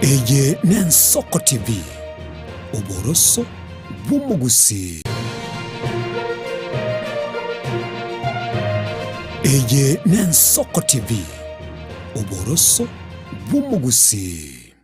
Eye n'Ensoko TV, oboroso bw'omogusii. Eye n'Ensoko TV, oboroso bw'omogusii.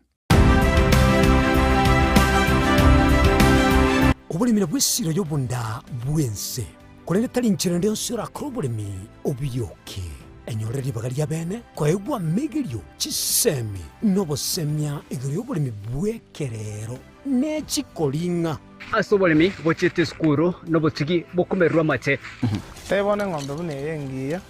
Oboremi nabwo esiro y'obonda bw'ense, korende tari nchera ende yonsi orakore oboremi obioke. Enyore ribaga ri'abeene koegwa amegerio, chisemi, na obosemia igoro y'oboremi bw'ekerero ne chikoring'a. Ase oboremi bochiete esukuru nobotugi bokomererwa amate. Tebia bono eng'ombe buna eye engiya.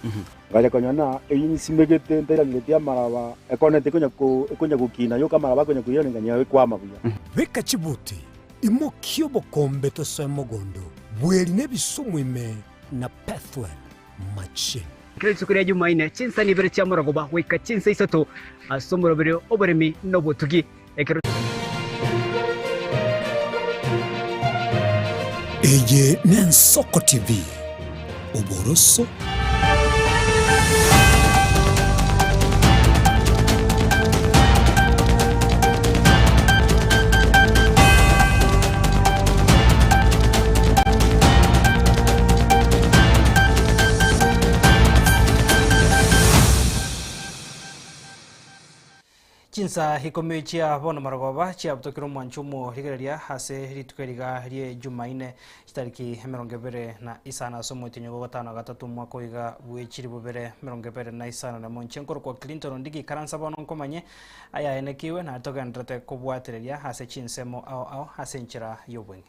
Ngacha konyora ng'a eyio nsimegete ntairaneretie amaraba, ekonete ekonya gokina yoka amaraba akonya koirana nganyora ekwama buya. Beka chibuti, imokia obokombe tosoe mogondo, bweri nebisumu ime na Pethuel machine. Kera rituko ria Jumaine, chinsani ibere chia morogoba goika chinsa isato ase omoroberi oboremi na obotugi. Ekero. Eye n'Ensoko TV, oboroso. Chinsa ikomi chia bono marogoba chiabutokire omwancho omorigereria ase rituko eriga rie Jumaine chitariki emerongo ebere na isano ase omotienyi ogo gatano na gatato omwaka oiga bwe chilifu bibere emerongo ebere na isano na emo. Inche nkorokwa Clinton Ondigi ikaransa bono nkomanye ayaenekiwe naye togenderete kobwatereria ase chinsemo ao ao ase enchera y'obweng'e.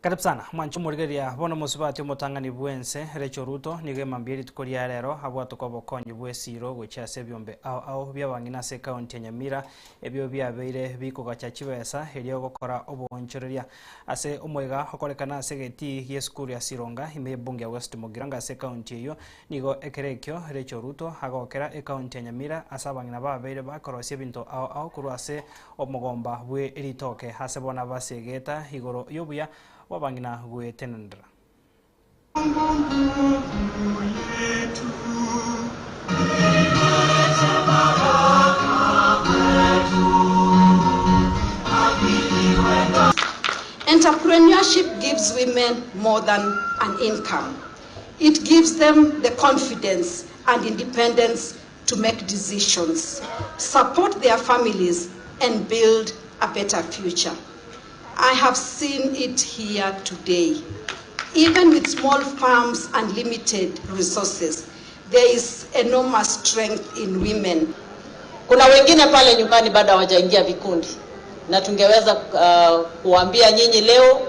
Karibu sana mwancho omorigereria bono omosubati omotang'ani bw'ense Rachel Ruto nigo emambia rituko ria rero abwatoka obokonyi bw'esiro gochia ase ebiombe ao ao bi'abang'ina ase ekaunti ya Nyamira ebio biabeire bikogacha chibesa erio gokora oboonchoreria ase omoiga okorekana ase egetii gi'esukuru ya Sironga ime y'ebunge ya West Mugirango ase ekaunti eyio nigo ekero ekio Rachel Ruto agokera ekaunti ya Nyamira ase abang'ina babeire bakorosia ebinto ao ao korwa ase omogomba bwe ritoke ase bono abasegeta igoro y'obuya bw'abang'ina gwetenenera. Entrepreneurship gives women more than an income. It gives them the confidence and independence to make decisions, support their families, and build a better future. I have seen it here today. Even with small farms and limited resources, there is enormous strength in women. Kuna wengine pale nyumbani bado hawajaingia vikundi, na tungeweza kuambia nyinyi leo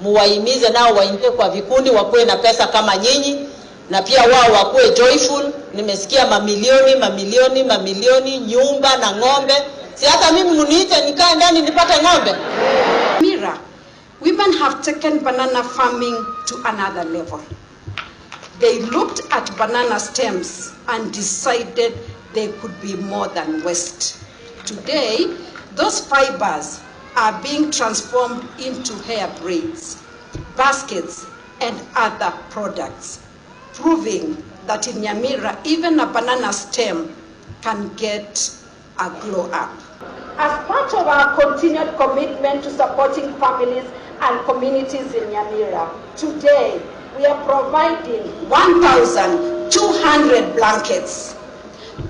muwahimize nao waingie kwa vikundi, wakuwe na pesa kama nyinyi, na pia wao wakuwe joyful. Nimesikia mamilioni, mamilioni, mamilioni, nyumba na ng'ombe. Si hata mimi muniite nikae ndani nipate ng'ombe. Mira, women have taken banana farming to another level. They looked at banana stems and decided they could be more than waste. Today, those fibers are being transformed into hair braids, baskets, and other products, proving that in Nyamira, even a banana stem can get a glow up. As part of our continued commitment to supporting families and communities in Nyamira, today we are providing 1,200 blankets,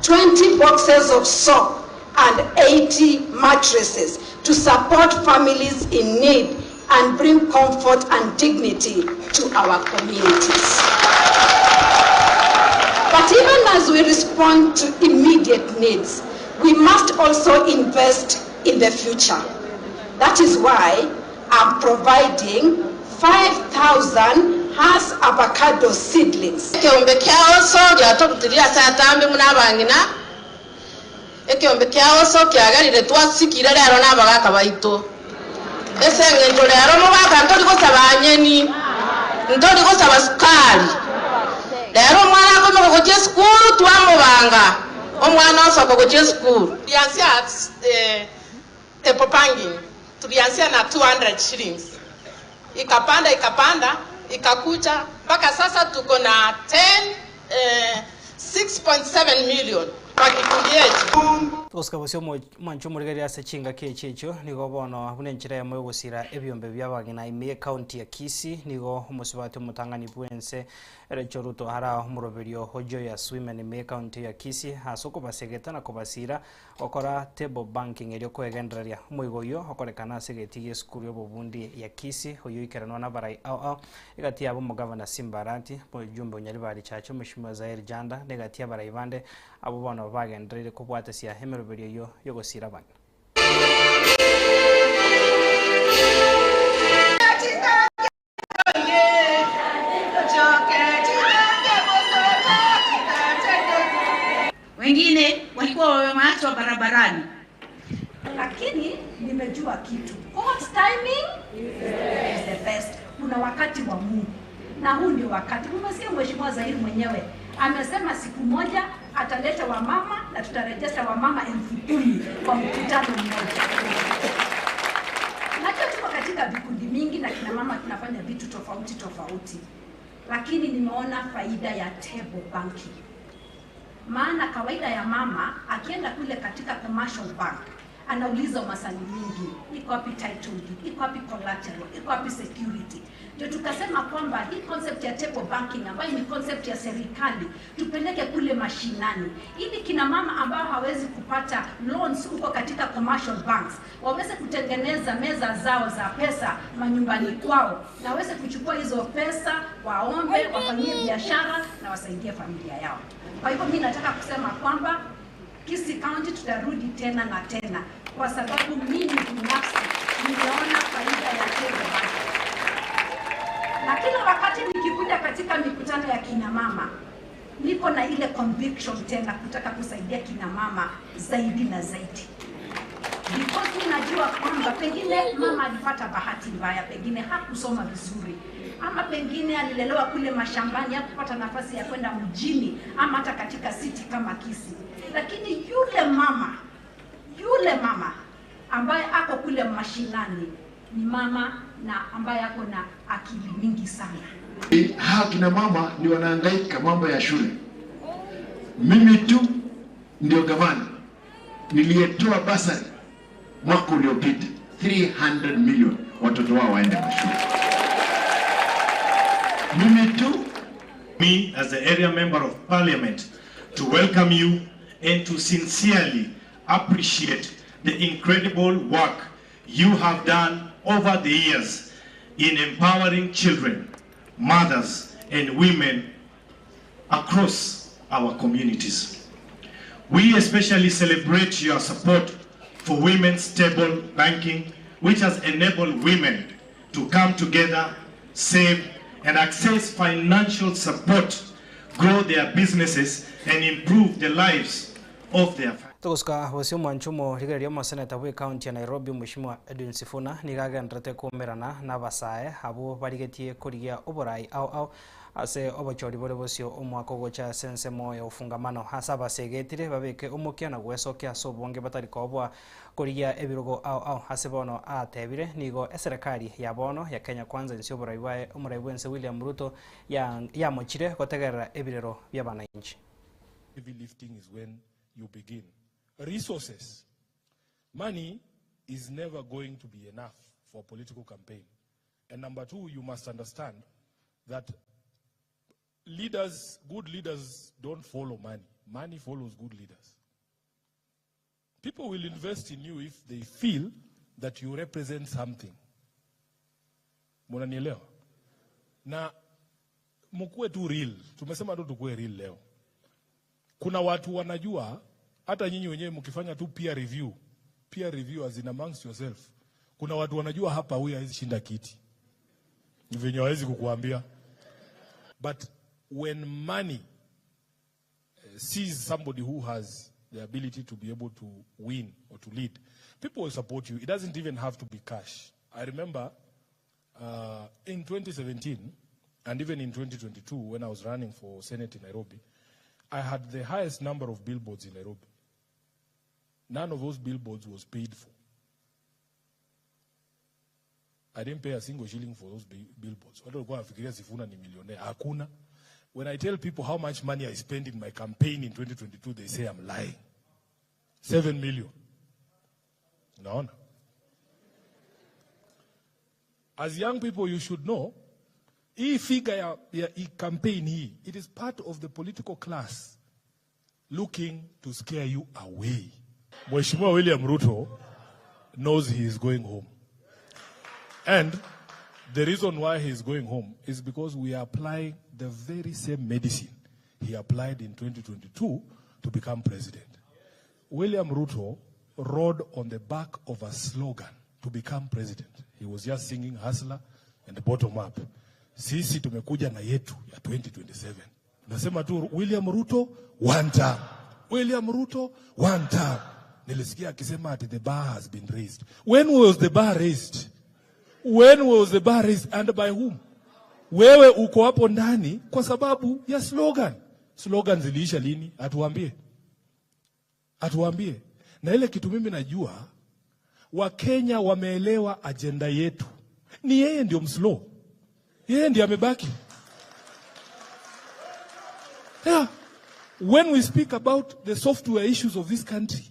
20 boxes of soap, and 80 mattresses to support families in need and bring comfort and dignity to our communities. But even as we respond to immediate needs, we must also invest in the future. That is why I'm providing 5,000 Hass avocado seedlings. Ekiombe kiaoso giatobutiria ase atambe muna abang'ina. Ekiombe kiaoso kiagarire twasikire rero na abagaka baito. Ese eng'encho rero mobaka ntori gosaba anyeni, ntori gosaba sukari. Rero omwana akomoka gochia esukuru twamobanga. Omwana osoka gochia esukuru. Tulianzia table panging. Tulianzia na 200 shillings, ikapanda ikapanda ikakuja mpaka sasa tuko na 6.7 million kwa kikundi yetu. Tukosikabosio mwancho murigeria ase chingaki echi echio nigo bono buna enchera yamo yogosira ebiombe bia abagina ime county ya Kisii nigo omosubati omotang'ani bwense Rachel Ruto ara omoroberio Joyous Women ime county ya Kisii ase okobasegeta na kobasira okora table banking erio koegendereria omoigo oyo okorekana ase egeti gia esukuru ya obobundi ya Kisii oyo ikeranwa na abarai ao ao egati yabo omogavana Simba Arati omojumbe Onyaribari Chacha Mheshimiwa Zaire Janda na egati ya abarai bande abo bono bagendereire kobwatesia emeroberio yo yogosira abana. Wengine walikuwa wameachwa barabarani. Lakini nimejua kitu. God's timing is the best. Kuna wakati wa Mungu. Na huu ndio wakati. Umesikia Mheshimiwa Zaire mwenyewe amesema siku moja ataleta wamama na tutarejesha wamama 10,000 kwa mkutano mmoja. Najua tuko katika vikundi mingi na kina mama tunafanya vitu tofauti tofauti. Lakini nimeona faida ya table banking. Maana kawaida ya mama akienda kule katika commercial bank anauliza maswali mingi, iko wapi title deed, iko wapi collateral, iko wapi security. Ndio tukasema kwamba hii concept ya table banking ambayo ni concept ya serikali tupeleke kule mashinani ili kina mama ambao hawezi kupata loans huko katika commercial banks waweze kutengeneza meza zao za pesa manyumbani kwao na waweze kuchukua hizo pesa waombe, wafanyie biashara na wasaidie familia yao. Kwa hivyo mimi nataka kusema kwamba Kisii County tutarudi tena na tena kwa sababu mimi binafsi nimeona faida ya table banking. Na kila wakati nikikuja katika mikutano ya kina mama niko na ile conviction tena kutaka kusaidia kina mama zaidi na zaidi. Because ninajua kwamba pengine mama alipata bahati mbaya, pengine hakusoma vizuri, ama pengine alilelewa kule mashambani, hakupata nafasi ya kwenda mjini ama hata katika city kama Kisii. Lakini yule mama ambaye ako kule mashinani ni mama na ambaye ako na akili mingi sana. Hawa kina mama ni wanahangaika mambo ya shule. Mimi tu ndio gavana niliyetoa basari mwaka uliopita 300 million watoto wao waende mashule. Mimi tu. Me as the area member of parliament to welcome you and to sincerely appreciate the incredible work you have done over the years in empowering children, mothers, and women across our communities. We especially celebrate your support for women's table banking, which has enabled women to come together, save, and access financial support, grow their businesses, and improve the lives of their families. Tuguska bosio mwanchumo rigerio moseneta bwe county ya Nairobi Mheshimiwa Edwin Sifuna nigagenderete kumerana na basae abo barigetie kurigia oborai au au ase obochori bore bosio omwaka gocha sense moyo ufungamano hasa basegetire babeke omokia na gwesokia ase obonge batari kobwa kurigia ebirogo au au ase bono atebire nigo eserikali ya bono ya Kenya Kwanza nsi oborai bwaye omorai bwense William Ruto ya mochire gotegerera ebirero bya bananchi. Heavy lifting is when you begin. Resources. Money is never going to be enough for a political campaign. And number two, you must understand that leaders, good leaders don't follow money. Money follows good leaders. People will invest in you if they feel that you represent something. Munanielewa? Na mkuwe tu real. Tumesema tu tukue real leo. Kuna watu wanajua, hata nyinyi wenyewe mkifanya tu peer review as in amongst yourself. Kuna watu wanajua hapa huyu hawezi shinda kiti. Ni venye hawezi kukuambia. But when money sees somebody who has the ability to be able to win or to lead, people will support you. It doesn't even have to be cash. I remember in 2017 and even in 2022 when I was running for Senate in Nairobi, I had the highest number of billboards in Nairobi. None of those billboards was paid for. I didn't pay a single shilling for those billboards. Watu walikuwa wanafikiria Sifuna ni millionaire. Hakuna. When I tell people how much money I spent in my campaign in 2022, they say I'm lying. 7 million. Unaona? As young people, you should know, hii figure ya hii campaign hii, it is part of the political class looking to scare you away. Mheshimiwa William Ruto knows he is going home. And the reason why he is going home is because we are applying the very same medicine he applied in 2022 to become president. William Ruto rode on the back of a slogan to become president. He was just singing "Hustler" and the bottom up. Sisi tumekuja na yetu ya 2027. Nasema tu William Ruto one term. William Ruto one term. Nilisikia akisema ati the bar has been raised. When was the bar raised? When was the bar raised and by whom? Wewe uko hapo ndani kwa sababu ya slogan. Slogan ziliisha lini? Atuambie. Atuambie. Na ile kitu mimi najua, Wakenya wameelewa ajenda yetu. Ni yeye ndio mslow. Yeye ndiye amebaki. Yeah. When we speak about the software issues of this country,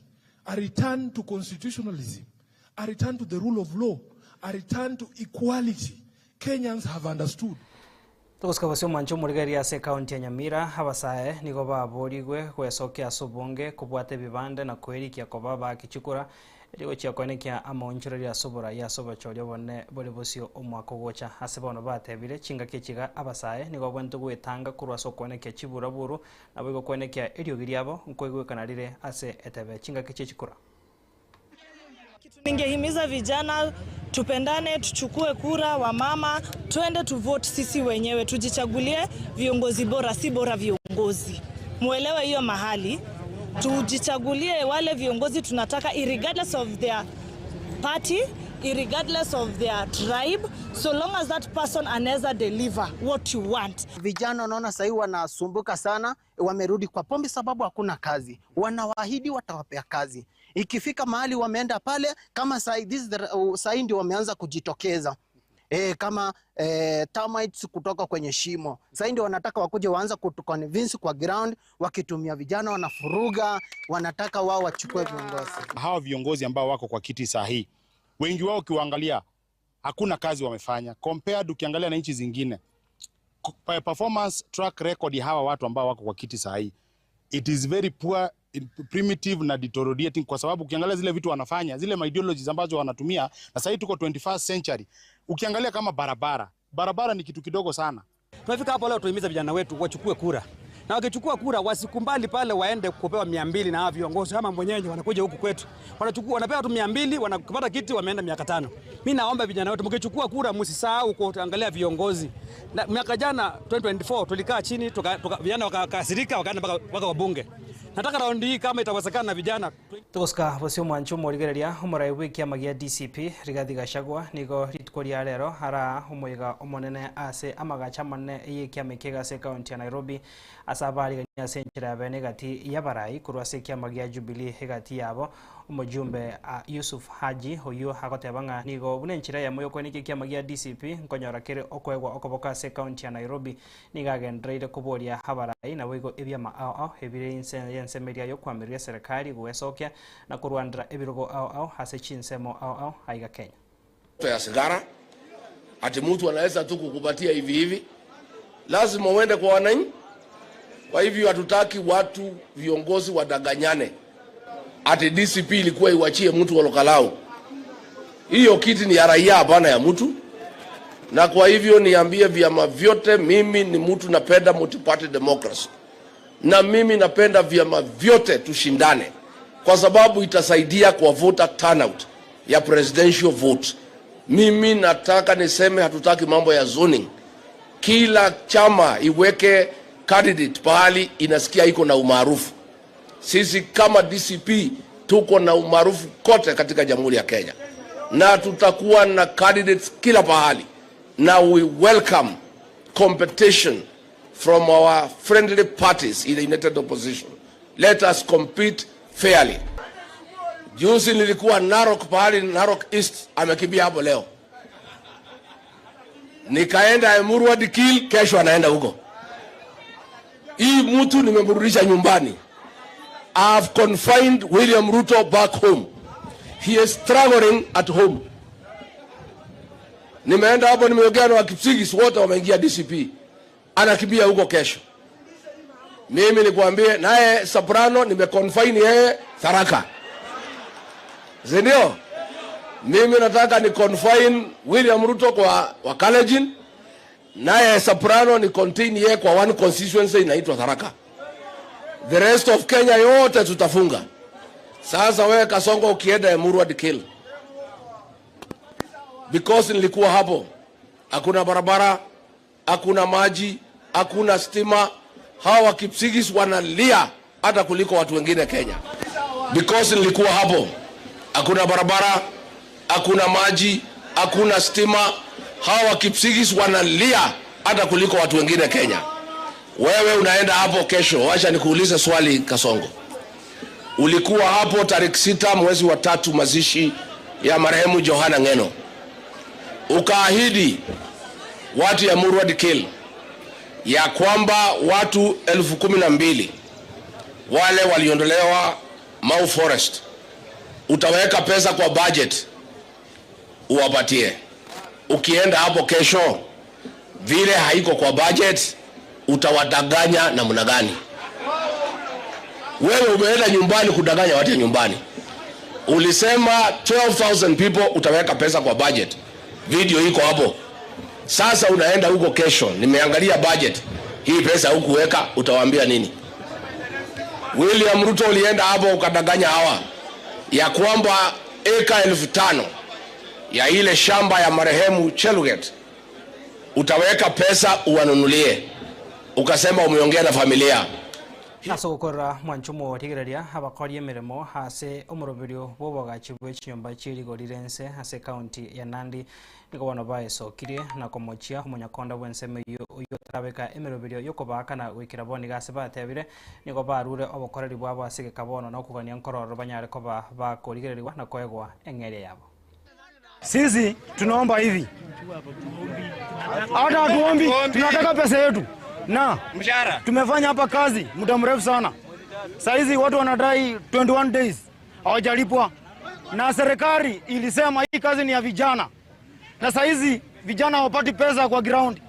a return to constitutionalism, a return to the rule of law, a return to equality, Kenyans have understood. Togosika bosio mwancho omorigeri ase ekaunti ya Nyamira, abasae nigo baborigwe gwesokia ase obonge kobwata ebibande na koerikia koba bakichikura erigochia koenekia amaonchoreria ase oborai ase obochoria obonene bore bosio omwaka ogocha. Ase bono batebire chingaki echiga abasae nigo babwenerete goetanga korwa ase okoenekia chiburaburu nabo igo koenekia eriogi riabo nkoigwekana rire ase etebe chingaki chiechikura. Ningehimiza vijana tupendane, tuchukue kura, wamama, tuende tuvote sisi wenyewe, tujichagulie viongozi bora, si bora viongozi. Muelewe hiyo mahali, tujichagulie wale viongozi tunataka irregardless of their party, irregardless of their tribe, so long as that person anaweza deliver what you want. Vijana unaona sasa wanasumbuka sana, wamerudi kwa pombe sababu hakuna kazi. Wanawaahidi watawapea kazi. Ikifika mahali wameenda pale kama sasa ndio wameanza kujitokeza. Kama termites kutoka kwenye shimo. Sasa ndio wanataka wakuje waanza kutuconvince kwa ground, wakitumia vijana wanafuruga, wanataka wao wachukue viongozi. Hawa viongozi ambao wako kwa kiti saa hii, wengi wao ukiwaangalia hakuna kazi wamefanya. Compared ukiangalia na nchi zingine, performance track record ya hawa watu ambao wako kwa kiti saa hii, it is very poor, primitive na deteriorating, kwa sababu ukiangalia zile vitu wanafanya, zile ideologies ambazo wanatumia, na sasa hivi tuko 21st century. Ukiangalia kama barabara, barabara ni kitu kidogo sana. Tunafika hapo leo tuhimiza vijana wetu wachukue kura. Na wakichukua kura wasikumbali pale waende kupewa 200 na viongozi kama mwenyewe wanakuja huku kwetu. Wanachukua, wanapewa tu 200, wanapata kiti wameenda miaka 5. Mimi naomba vijana wetu mkichukua kura msisahau kuangalia viongozi. Na miaka jana 2024 tulikaa chini vijana wakakasirika wakaenda mpaka wabunge. Nataka raundi hii kama itawezekana na vijana. Togosika bosio mwancho omorigereria omorai bwa ekiama gia DCP Rigathi Gachagua nigo rituko ria rero ara omoiga omonene ase amagacha amanene eye ekiama eke ase ekaunti ya Nairobi ase abarigania ase enchera ya bene egati ya barai korwa ase ekiama gia Jubilee egati yabo omojumbe Yusuf Haji oyo agoteba ng'a nigo buna enchera yamo yokoenekia ekiama gia DCP nkonyora kere okoegwa okoboka ase ekaunti ya Nairobi nigo agendereire koboria abarai nabo igo ebiama ao ao ebire inse yensemeria yokwamiria serikali gwesokia na kurwandra ebirogo ao ao ase chinsemo ao ao aiga Kenya. Ya sigara ati mtu anaweza tu kukupatia hivi hivi, lazima uende kwa wananchi. Kwa hivyo hatutaki watu viongozi wadanganyane ati DCP ilikuwa iwachie mtu wa Lokalau. Hiyo kiti ni ya raia, hapana ya mtu. Na kwa hivyo niambie vyama vyote, mimi ni mtu napenda multi-party democracy, na mimi napenda vyama vyote tushindane, kwa sababu itasaidia kwa voter turnout ya presidential vote. Mimi nataka niseme hatutaki mambo ya zoning. Kila chama iweke candidate pahali inasikia iko na umaarufu. Sisi kama DCP tuko na umaarufu kote katika Jamhuri ya Kenya, na tutakuwa na candidates kila pahali, na we welcome competition from our friendly parties in the united opposition. Let us compete fairly. Juzi nilikuwa Narok pahali, Narok East, amekimbia hapo leo. Nikaenda Emurua Dikirr, kesho anaenda huko. Hii mtu nimemrudisha nyumbani. I have confined William Ruto back home. He is struggling at home. Nimeenda hapo nimeongea na Wakipsigis wote wameingia DCP. Anakimbia huko kesho. Mimi nikuambie, naye Soprano nimeconfine yeye Tharaka. Sindio? Mimi nataka ni confine William Ruto kwa Wakalenjin, naye Soprano ni contain yeye kwa one constituency inaitwa Tharaka. The rest of Kenya yote tutafunga. Sasa wewe Kasongo ukienda Emurua Dikirr, because nilikuwa hapo, hakuna barabara, hakuna maji, hakuna stima. Hawa Wakipsigis wanalia hata kuliko watu wengine Kenya. Because nilikuwa hapo, hakuna barabara, hakuna maji, hakuna stima. Hawa Wakipsigis wanalia hata kuliko watu wengine Kenya. Wewe unaenda hapo kesho, wacha nikuulize swali Kasongo. Ulikuwa hapo tarehe 6 mwezi wa 3 mazishi ya marehemu Johana Ngeno. Ukaahidi watu ya Emurua Dikirr ya kwamba watu 12,000 wale waliondolewa Mau Forest utaweka pesa kwa budget uwapatie. Ukienda hapo kesho vile haiko kwa budget, utawadanganya namna gani? Wewe umeenda nyumbani kudanganya watu nyumbani. Ulisema 12,000 people utaweka pesa kwa budget. Video iko hapo. Sasa unaenda huko kesho, nimeangalia budget. Hii pesa hukuweka, utawaambia nini? William Ruto ulienda hapo ukadanganya hawa ya kwamba eka 5,000 ya ile shamba ya marehemu Cheluget utaweka pesa uwanunulie. Ukasema umeongea na familia. Asogokora mwanchumo tigereria abakori emirimo ase omoroberio bw'obogachi bwe chinyomba chirigorirense ase county ya Nandi nigo bono baesokirie na komochia omonyakonda bw'ensemo eyo oyotarabeka emiroberio yokobakana goikera boni gase batebire nigo barure obokoreri bwabo ase gekabono na okogania nkororo banyare koba bakorigererigwa na koegwa eng'eria yabo. Sisi tunaomba hivi, hata hatuombi, tunataka pesa yetu. Na mshahara. Tumefanya hapa kazi muda mrefu sana. Saa hizi watu wanadai 21 days hawajalipwa. Na serikali ilisema hii kazi ni ya vijana. Na saa hizi vijana hawapati pesa kwa ground.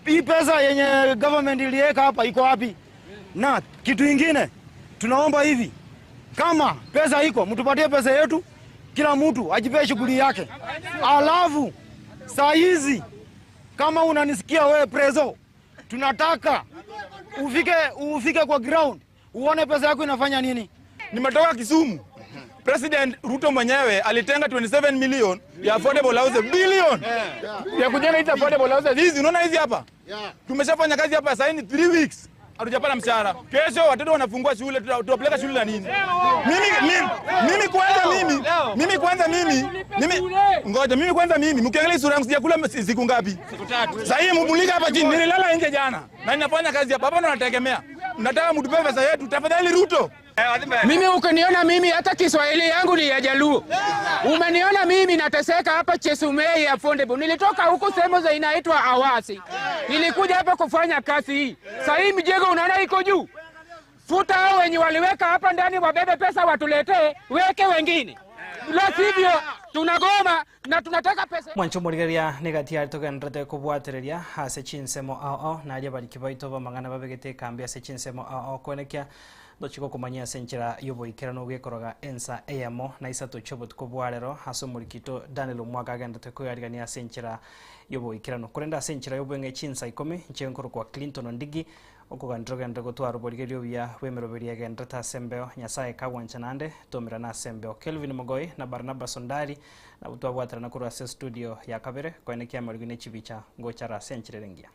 Hii pesa yenye government iliweka hapa iko wapi? Na kitu ingine tunaomba hivi, kama pesa iko mtupatie pesa yetu, kila mtu ajipee shughuli yake. Alafu saa hizi kama unanisikia wewe prezo, tunataka ufike kwa ground uone pesa yako inafanya nini. Nimetoka Kisumu. President Ruto mwenyewe alitenga 27 million ya affordable houses, billion ya kujenga hizi affordable houses. Hizi unaona hizi hapa? Tumeshafanya kazi hapa sasa ni 3 weeks. Hatujapata mshahara. Kesho watoto wanafungua shule, tutawapeleka shule na nini? Mimi kwanza mkiangalia sura yangu sijakula siku ngapi? Siku 3. Sasa hii mbulika hapa chini, nililala nje jana. Na ninafanya kazi hapa. Hapa ndo nategemea. Nataka mtupe pesa yetu, tafadhali Ruto. Mimi ukiniona mimi hata Kiswahili yangu ni ya Jaluo. Umeniona mimi nateseka hapa Chesumei affordable. Nilitoka huko sehemu za inaitwa Awasi. Nilikuja hapa kufanya kazi hii. Sasa hii mjengo unaona iko juu. Futa hao wenye waliweka hapa ndani wabebe pesa watuletee, weke wengine. La sivyo tunagoma na tunataka pesa. Mwanchomorigeria negatia togenrete kubwatereria ase chinsemo ao naria bariki baito bamangana babegete kambi ase chinsemo ao konekia dochiko kumanyia senchera yoboikerano gwekoroga ensa eyamo na isato chobot kobwarero ase omorikito Daniel Omwaka agendete koyarigania senchera yoboikerano korenda senchera yobwenge chinsa 10 nchenkoro kwa Clinton Ondigi okogandrogendre gotwara oborigerio buya bw'emeroberio egendete ase embeo Nyasaye kagwanchanande tomerana ase embeo Kelvin Mogoi na Barnabas Ondari na butwabwaterana korwa ase studio ya kabere koenekia amarigwi ne chibicha ngochara ase enchera engiya.